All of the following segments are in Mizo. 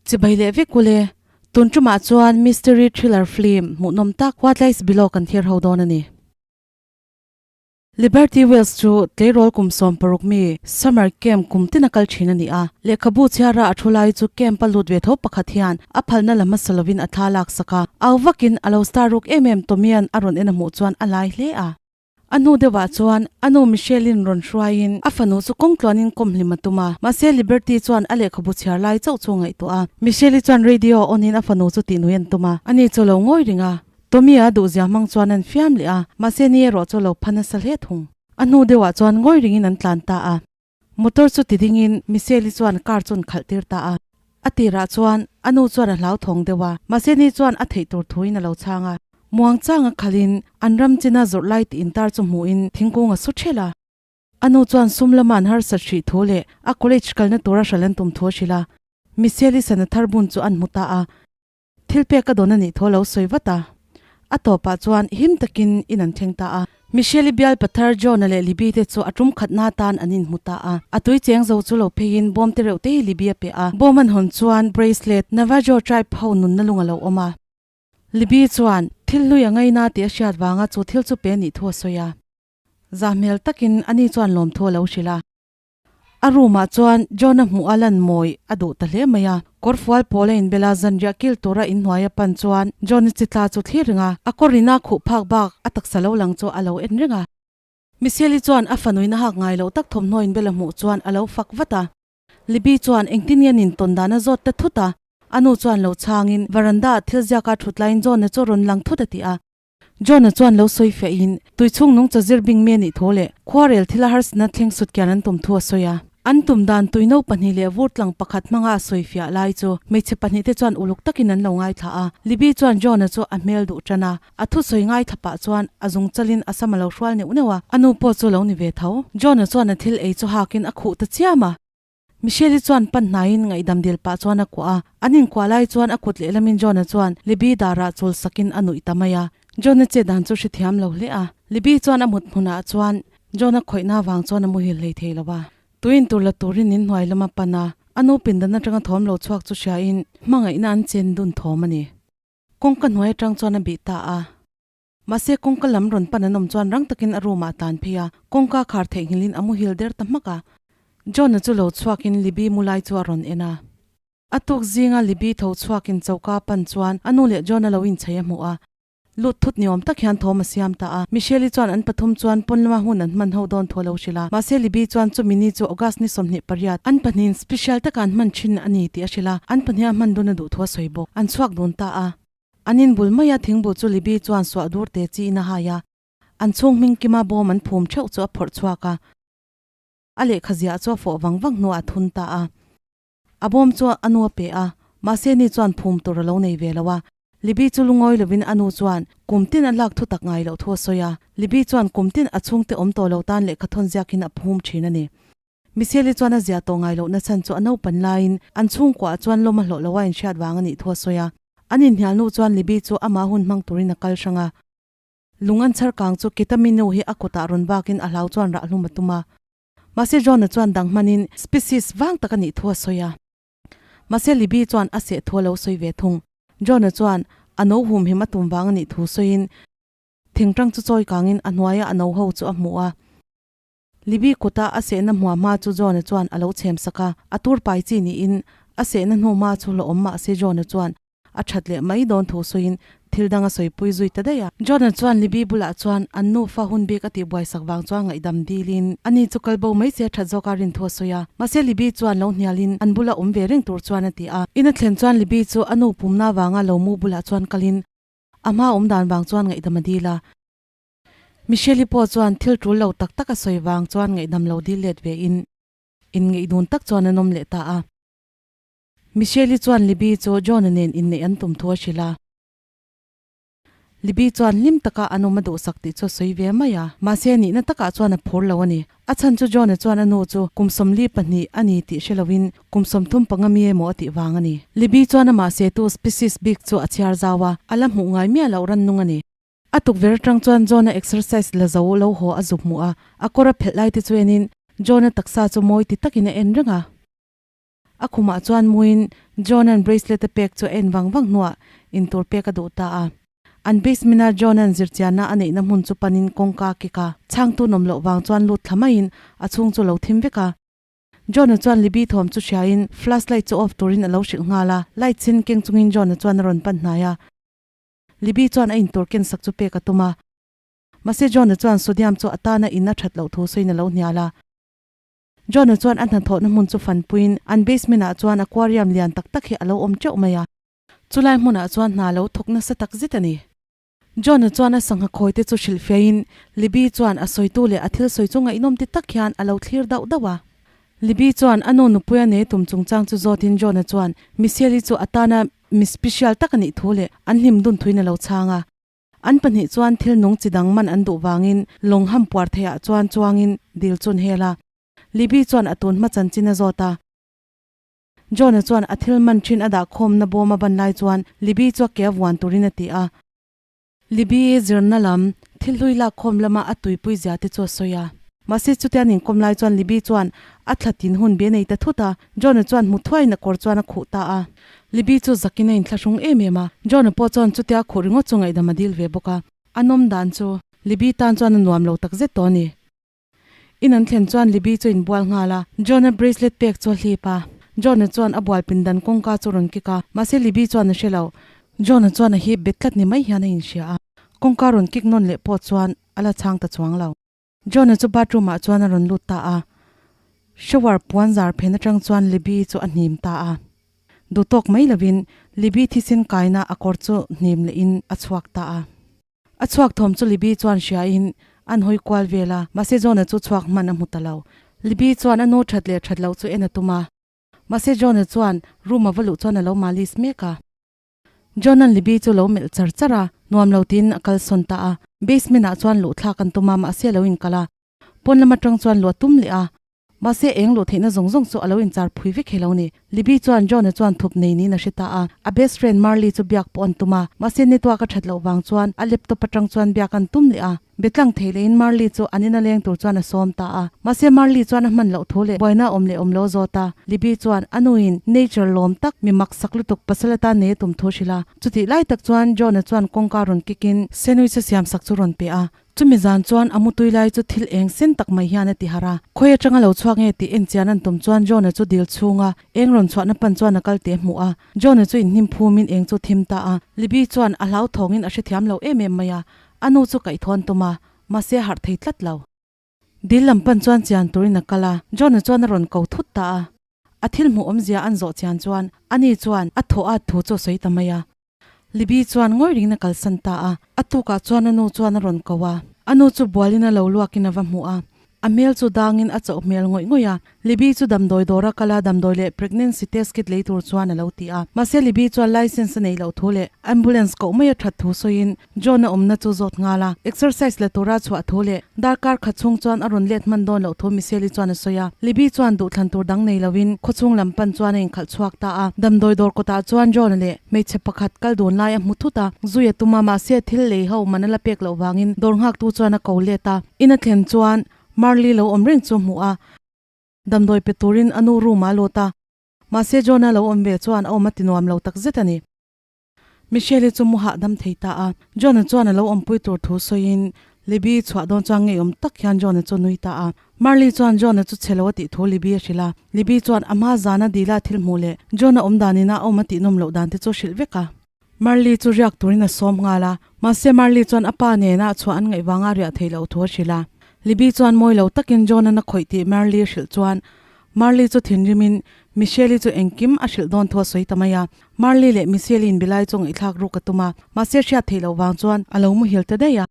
Chibai leh vek ule, tun tumah chuan mystery thriller film hmuhnawm tak What Lies Below kan thlir ho dawn a ni. Liberty Wells chu tleirawl kum 16 mi summer camp kum tin a kal thin a ni a, lehkhabu chhiara a thu lai chu camp a lut ve tho pakhat hian a phalna la hmasa lovin a thla lak sak a, au vakin a lo star ruk em em Tommy-a'n a rawn en a hmuh chuan a lai hle a. A hnu deuhah chuan a nu Michelle-in rawn hruaiin a fanu chu kawng tluanin kawm hlim a tum a, mahse Liberty chuan a lehkhabu chhiar lai chauh chu a ngaihtuah a. Michelle-i chuan radio on-in a fanu chu tihnuih an tum a, ani chu lo ngawi ring a. Tommy-a duhzia hmang chuan an fiam leh a, mahse ni erawh chu lo pha nasa hle thung. A hnu deuhah chuan ngawi ringin an tlan ta a. Motor chu ti dingin Michelle-i chuan car chu an khalh tir ta a. A tirah chuan a nu chuan a hlauthawng deuh a, mahse ni chuan a theih tur thuin a lo chhang a. Muang changa khalhin an ram china zawrh lai tih intar chu hmuhin thingkung a su ṭhelh a. A nu chuan sum lama an harsat hrih thu leh a college kalna tura hral an tum thu a hrilh a. Michelle-i sana thar bun chu an hmu ta a. Thil pek a dawn a nih thu a lo sawi vat a. A tawpah chuan him takin in an thleng ta a. Michelle-i bial pathar John-a leh Libby te chu a tum khatna atan an inhmu ta a. A tui cheng zo chu lo pheiin bawm te reuh te hi Libby a pe a. Bawm an hawn chuan bracelet Navajo tribe ho nunna lung a lo awm a. Libby chuan thil hlui a ngaina tih a hriat vanga chu thil chu pe a nih thu a sawi a. Zah hmel takin ani chuan lawmthu a lo hrilh a. A room ah chuan John-a hmuh a lan mawi a duh ta hle mai a, kawrfual pawl a inbel a, zanriah kil tura inhnuai a pan chuan John-i chi tla chu thlir reng a, a kawrin a khuh phak bak a taksa lo lang chu a lo en reng a. Michelle-i chuan a fanuin a hak ngai loh tak thawmhnaw inbel a hmuh chuan a lo fak vat a. Libby chuan engtin nge nin tawn dan a zawt ta thut a, a nu chuan lo chhangin veranda ah thil ziaka thut laiin John-a chu rawn lang thut a ti a. John-a chuan lo sawi fiahin, tui chhung nung chazir bing mi a nih thu leh khuarel thila harsatna thleng sut kian an tum thu a sawi a. An tum dan tui no pahnih leh vur tlang pakhat hmanga a sawi fiah lai chu hmeichhe pahnih te chuan uluk takin an lo ngaithla a. Libby chuan John-a chu a hmel duh tan a, a thusawi ngaithla pah chuan a zung chalin a sam a lo hrual neuh neuh a, a nu pawh chu lo ni ve tho. John-a chuan a thil ei chu hakin a khuh ta chiam a. Michelle-i chuan pan hnaiin ngaihdam dil pah chuan a kuah a, an inkuah lai chuan a kut lehlamin John-a chuan Libby darah chul sakin a nuih ta mai a. John-a chet dan chu hrethiam lo hle a, Libby chuan a mut hmunah chuan John-a khawihna avang chuan a muhil hlei thei lo a. Tuin tur la turin in hnuai lama pan a, a nu pindan atanga thawm lo chhuak chu hriain hmangaihna an chen dun thawm a ni. Kawngka hnuai atang chuan a bih ta a. Mahse kawngka lam rawn pan an awm chuan rang takin a room ah a tlan phei a, kawngka khar theihnghilhin a muhil der ta hmak a. John-a chu lo chhuakin Libby mu lai chu a rawn en a. A tuk zinga Libby tho chhuakin choka pan chuan a nu leh John-a lo inchei a hmuh a. Lut thut ni awm tak hian thawm a siam ta a. Michelle-i chuan an pathum chuan pawn lama hun an hman ho dawn thu a lo hrilh a. Mahse Libby chuan chumi ni chu August ni 28, an pahnihin special taka an hman thin a ni tih a hrilh a, an pahniha hman dun a duh thu a sawi bawk. An chhuak dun ta a. An inbul maia thingbu chu Libby chuan suah dur te chiin a hai a, an chhung hming kima bawm an phum theuh chu a phawrh chhuak a. A lehkha ziah chu a fawh vang vang hnuah a thun ta a. A bawm chu a nu a pe a, mahse ni chuan phum tur a lo nei ve lo a. Libby chu lungawi lovin a nu chuan kum tin a lak thu tak ngai loh thu a sawi a. Libby chuan kum tin a chhungte awm tawh lo tan lehkha thawn ziakin a phum thin a ni. Michelle-i chuan a ziah tawh ngai lohna chhan chu a naupan laiin an chhungkuaah chuan lawm a hlawh lo a inhriat vang a nih thu a sawi a. An inhnial hnu chuan Libby chu amah hun hmang turin a kal hrang a. Lung an chhar kang chu ketamine hi a kutah rawn bakin a hlau chuan rah hlum a tum a. Mahse John-a chuan dang hmanin species vang tak a nih thu a sawi a. Mahse Libby chuan a seh thu a lo sawi ve thung. John-a chuan a no humhim a tum vang a nih thu sawiin thingtang chu chawi kangin a hnuaia a no ho chu a hmu a. Libby kuta a sehna hmuah hma chu John-a chuan a lo chhem sak a, a tur pai chi niin a sehna hnu hma chu hlawhawm mah se John-a chuan a that leh mai dawn thu sawiin thil dang a sawipui zui ta daih a. John-a chuan Libby bulah chuan an nufa hun bik a tihbuai sak vang chuan ngaihdam dilin ani chu kal bo mai se a that zawk a rin thu a sawi a. Mahse Libby chuan lo hnialin an bula awm ve reng tur chuan a ti a. In a thlen chuan Libby chu a nu pumna vanga lo mu bulah chuan kalin a hma awm dan vang chuan ngaihdam a dil a. Michelle-i pawh chuan thil tul lo tak tak a sawi vang chuan ngaihdam lo dil let ve in inngeih dun tak chuan an awm leh ta a. Michelle-i chuan Libby chu John-a nen inneih an tum thu a hrilh a. Libby chuan hlim taka an awm a duhsak tih chu a sawi ve mai a, mahse nihna takah chuan a phur lo a ni. A chhan chu John-a chuan a nu chu kum 42 a ni tih hre loin kum 35 mi emaw a tih vang a ni. Libby chuan amah setu species bik chu a chhiar zau a, a la hmuh ngai miah loh rannung a ni. A tukverh atang chuan John-a exercise la zo lo haw a zuk hmuh a, a kawr a phelh lai te chu enin John-a taksa chu mawi ti takin a en reng a. A khumah chuan muin John-a'n bracelet a pek chu a en vang vang hnuah intur pek a duh ta a. An basement-a John-a'n zirchianna a neihna hmun chu panin kawngka a kik a, chhangtu nawm loh vang chuan lut thla maiin a chhung chu lo thim vek a. John-a chuan Libby thawm chu hriain flashlight chu off turin a lo hrilh nghal a, light sen keng chungin John-a chuan a rawn pan hnai a. Libby chuan a intur ken sak chu pek a tum a. Mahse John-a chuan sodium chu a tana in a that loh thu sawiin a lo hnial a. John-a chuan a hnathawhna hmun chu fanpuiin an basement-ah chuan aquarium lian tak tak hi a lo awm teuh mai a. Chulai hmunah chuan hna lo thawk nasa tak zet a ni. John-a chuan a sangha khawi te chu hrilhfiahin Libby chuan a sawitu leh a thil sawi chu ngaihnawm ti tak hian a lo thlir dauh dauh a. Libby chuan a nu nupuia nei tum chungchang chu zawtin John-a chuan Michelle-i chu a tana mi special tak a nih thu leh an hlim dun thuin a lo chhang a. An pahnih chuan thil nung chi dang man an duh vangin lawng ham puar theiah chuan chuangin dil chu an hel a. Libby chuan a tun hma chanchin a zawt a. John-a chuan a thil man thin a dah khawmna bawm a ban lai chuan Libby chu a ke a vuan turin a ti a. Libby zirna lam thil hlui lak khawm lama a tuipui zia te chu a sawi a. Mahse chutia an inkawm lai chuan Libby chuan a thla tin hun be nei ta thut a, John-a chuan hmu thuaiin a kawr chuan a khuh ta a. Libby chu zakin a inthlahrung em em a, John-a pawh chuan chutia a khuh ringawt chu ngaihdam a dil ve bawk a. A nawm dan chu Libby tan chuan a nuam lo takzet tawh a ni. In an thlen chuan Libby chu inbual nghal a, John-a bracelet pek chu a hlip a. John-a chuan a bual pindan kawngka chu rawn kik a, mahse Libby chuan a hre lo. John-a chuan a hip bet tlat ni mai hian a inhria a, kawngka rawn kik nawn leh pawh chuan a la chhang ta chuang lo. John-a chu bathroom ah chuan a rawn lut ta a, shower puan zar phen atang chuan Libby chu a hnim ta a. Duhtawk mai lovin Libby thisen kaina a kawr chu hnim lehin a chhuak ta a. A chhuak thawm chu Libby chuan hriain an hawi kual vel a, mahse John-a chu chhuak hman a hmu ta lo. Libby chuan a nu that leh that loh chu en a tum a, mahse John-a chuan room a va luh chuan a lo malis mek a. John-a'n Libby chu lo melh char char a, nuam lo tiin a kalsawn ta a. Basement-ah chuan luh thlak an tum a, mahse a lo inkal a. Pawn lam atang chuan luh a tum leh a, Mahse, eng luh theihna zawng zawng chu a lo inchar phui vek he lo ni. Libby chuan John-a chuan thup nei niin a hre ta a. A best friend Marley chu biak pawh an tum a. Mahse, network a that loh vang chuan a laptop atang chuan biak an tum leh a. Betlang thei lehin Marley chu an ina leng tur chuan a sawm ta a. Mahse, Marley chuan a hman loh thu leh buaina awm leh awm lo zawt a. Libby chuan a nuin nature lawm tak mi maksak lutuk pasal atan nei a tum thu hrilh a. Chutih lai tak chuan John-a chuan kawngka rawn kick in sandwich a siamsak chu rawn pe a. Chumi zan chuan a mutui lai chu thil eng sen tak mai hian a ti harh a. Khawi atanga lo chhuak nge tih en chian an tum chuan John-a chu dil chhunga eng rawn chhuahna pan chuan a kal teh hmuh a. John-a chu inhnim phumin eng chu thim ta a. Libby chuan a hlauthawngin a hrethiam lo em em mai a. A nu chu kaihthawh an tum a, mahse a harh thei tlat lo. Dil lam pan chuan chian turin a kal a, John-a chuan a rawn ko thut ta a. A thil hmuh awmzia an zawh chian chuan ani chuan a thaw at thu chu a sawi ta mai a. Libby chuan ngawi ringin a kalsan ta a, a tukah chuan a nu chuan a rawn ko a. A nu chu bualin a lo luakin a va hmuh a, a hmel chu dangin a chauh hmel ngawih ngawih a. Libby chu damdawi dawra kal a, damdawi leh pregnancy test kit lei tur chuan a lo ti a. Mahse Libby chuan license a neih loh thu leh ambulance koh mai a that thu sawiin John-a awmna chu zawt nghal a, exercise la tura chhuah thu leh darkar khat chhung chuan a rawn let hman dawn loh thu Michelle-i chuan a sawi a. Libby chuan duhthlan tur dang nei loin khawchhung lam pan chuan a inkhalh chhuak ta a. Damdawi dawr kawtah chuan John-a leh hmeichhe pakhat kal dun lai a hmu thut a, zui a tum a, mahse thil lei ho man a la pek loh vangin dawr nghaktu chuan a ko let a. In a thlen chuan Marley lo awm reng chu a hmu a, damdawi pe turin a nu room-ah a lut a, mahse John-a lo awm ve chuan a awm a ti nuam lo takzet a ni. Michelle-i chu mu hahdam thei ta a, John-a chuan a lo awmpui tur thu sawiin Libby chhuah dawn chuan ngeiawm tak hian John-a chu nui ta a. Marley chuan John-a chu chhe lo a tih thu Libby a hrilh a, Libby chuan a hma zana dila thil hmuh leh John-a awm danin a awm a tih nawm loh dan te chu hrilh vek a. Marley chu riak turin a sawm nghal a, mahse Marley chuan a pa nena chhuah an ngaih vanga riah theih loh thu a hrilh a. Libby chuan mawi lo takin John-a na khawih tih Marley a hrilh chuan Marley chu thinrimin Michelle-i chu engkim a hrilh dawn thu a sawi ta mai a. Marley leh Michelle-i inbilai chu ngaihthlak ruk a tum a, mahse hriat theih loh vang chuan a lo muhil ta daih a.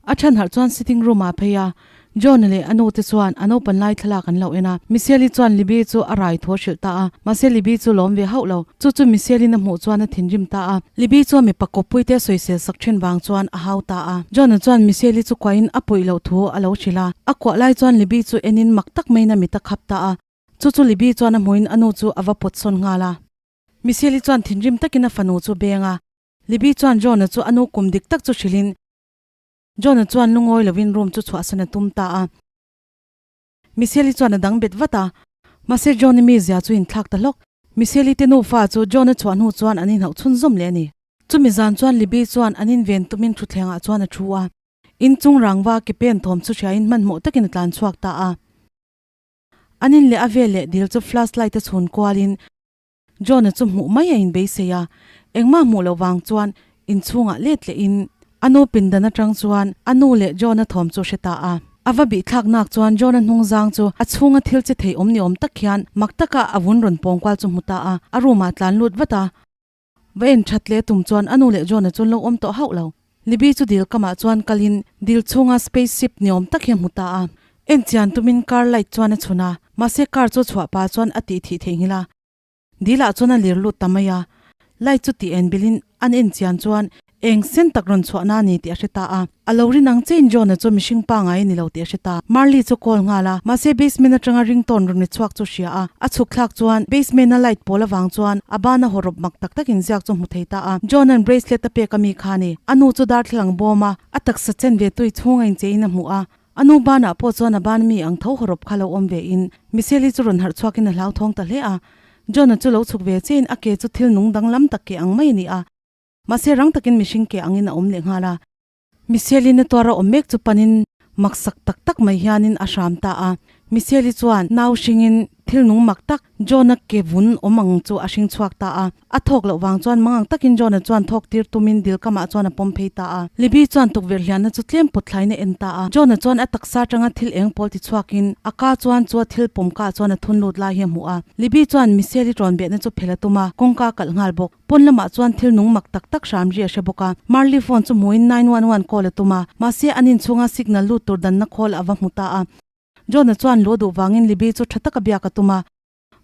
A chhan harh chuan sitting room ah a phei a, John-a leh a nu te chuan a naupan lai thlalak an lo en a. Michelle-i chuan Libby chu a rai thu a hrilh ta a, mahse Libby chu lawm ve hauh lo. Chu chu Michelle-in a hmuh chuan a thinrim ta a. Libby chuan mipa kawppui te sawisel sak thin vang chuan a hau ta a. John-a chuan Michelle-i chu kuahin a puih loh thu a lo hrilh a. A kuah lai chuan Libby chu enin mak tak maiin a mit a khap ta a. Chu chu Libby chuan a hmuhin a nu chu a va pawt sawn nghal a. Michelle-i chuan thinrim takin a fanu chu beng a. Libby chuan John-a chu a nu kum dik tak chu hrilhin John-a chuan lungawi lovin room chu chhuahsan a tum ta a. Michelle-i chuan a dang bet vat a, mahse John-i mizia chu inthlak ta hlawk. Michelle-i te nufa chu John-a chhuah hnu chuan an inhauh chhunzawm leh a ni. Chumi zan chuan Libby chuan an inven tumin thutthlengah chuan a thu a. Inchung rangva ke pen thawm chu hriain hmanhmawh takin a tlan chhuak ta a. An in leh a vel leh dil chu flash light a chhun kualin John-a chu hmuh mai a inbeisei a. Engmah hmuh loh vang chuan inchhungah let lehin a nu pindan atang chuan a nu leh John-a thawm chu a hre ta a. A va bih thlak nak chuan John-a hnungzang chu a chhunga thil che thei awm ni awm tak hian mak taka a vun rawn pawng kual chu hmu ta a. A room-ah tlan lut vat a. Va en that leh tum chuan a nu leh John-a chu an lo awm tawh hauh lo. Libby chu dil kamah chuan kalin dil chhunga space ship ni awm tak hi a hmu ta a. En chian tumin car light chuan a chhun a, mahse car chu chhuah pah chuan a tih thih theihnghilh a. Dilah chuan a lir lut ta mai a. Light chu tih en bilhin an en chian chuan Eng sen tak rawn chhuahna a ni tih a hre ta a. A lo rin ang chiahin John-a chu mihring pangai a ni lo tih a hre ta. Marley chu call nghal a, mahse basement atanga ringtone rawn ri chhuak chu hria a. A chhuk thlak chuan basement-a light pawl avang chuan a bana hawrawp mak tak takin ziak chu hmu thei ta a. John-a'n bracelet a pek a mi kha a ni. A nu chu darthlalang bawm a, a taksa chen ve tui chhunga incheiin a hmu a. A nu banah pawh chuan a ban mi ang tho hawrawp kha lo awm ve in Michelle-i chu rawn harh chhuakin a hlauthawng ta hle a. John-a chu lo chhuk ve chiahin a ke chu thil nung danglam tak ke ang mai a ni a. Mahse rang takin mihring ke angin a awm leh nghal a. Michelle-i na tuara awm mek chu panin maksak tak tak mai hianin a hram ta a. Michelle-i chuan nau hringin thil nung mak tak John-a ke vun awm ang chu a hring chhuak ta a. A thawk loh vang chuan mangang takin John-a chuan thawk tir tumin dil kamah chuan a pawm phei ta a. Libby chuan tukverh hlianna chu tlem pawt thlain a en ta a. John-a chuan a taksa atanga thil eng pawl ti chhuakin a ka chuan chu a thil pawm kah chuan a thun lut lai hi a hmu a. Libby chuan Michelle-i tawn behna chu phel a tum a, kawngka a kalh nghal bawk. Pawn lamah chuan thil nung mak tak tak hram ri a hre bawk a. Marley phone chu hmuin 911 call a tum a, mahse an inchhunga signal lut tur danna khawl a va hmu ta a. John-a chuan luh a duh vangin Libby chu tha taka biak a tum a,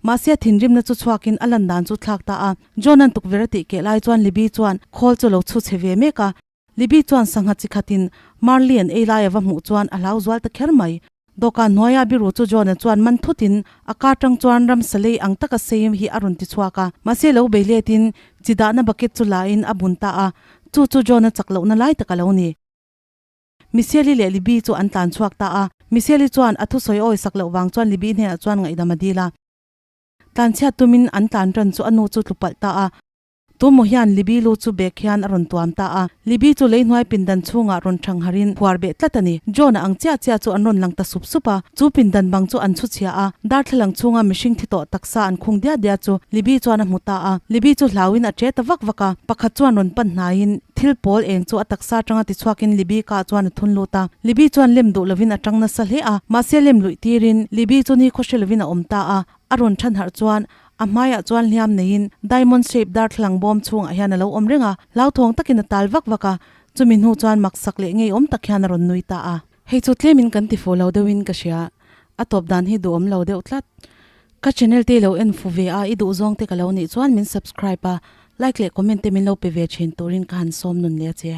mahse a thinrimna chu chhuakin a lan dan chu thlak ta a. John-a'n tukverh a tih keh lai chuan Libby chuan khawl chu lo chhu chhe ve mek a. Libby chuan sangha chi khatin Marley an ei lai a va hmuh chuan a hlau zual ta kher mai. Dawhkan hnuaia biru chu John-a chuan man thutin a kar tang chuan ramsa lei ang taka sei hi a rawn ti chhuak a. Mahse lo bei letin chi dahna bucket chu la in a bun ta a, chu chu John-a chak lohna lai tak a lo ni. Michelle-i leh Libby chu an tlan chhuak ta a. Michelle-i chuan a thusawi awi sak loh vang chuan Libby hnenah chuan ngaihdam a dil a. Tlanchhiat tumin an tlan tan chu a nu chu tlu palh ta a. Tumaw hian Libby lu chu bag hian a rawn tuam ta a. Libby chu lei hnuai pindan chhungah rawn thang harin phuar beh tlat a ni. John-a ang chiah chiah chu an rawn lang ta sup sup a. Chu pindan bang chu an chhu chhia a. Darthlalang chhunga mihring thi tawh taksa an khung diat diat chu Libby chuan a hmu ta a. Libby chu hlauin a che ta vak vak a. Pakhat chuan rawn pan hnaiin thil pawl eng chu a taksa atanga tichhuakin Libby kah chuan a thun lut a. Libby chuan lem duh lovin a tang nasa hle a. Mahse lem luih tirin Libby chu ni khawhre lovin a awm ta a. A rawn than harh chuan a hmaiah chuan hliam neiin diamond shape darthlalang bawm chhungah hian a lo awm reng a, hlauthawng takin a tal vak vak a, chumi hnu chuan maksak leh ngeiawm tak hian a rawn nui ta a. Hei chu tlemin kan ti fuh lo deuhin ka hria, a tawp dan hi duhawm lo deuh tlat. Ka channel te i lo en fu ve a, i duh zawng te ka lo nih chuan min subscribe a, like leh comment te min lo pe ve thin turin ka han sawm nun leh a che.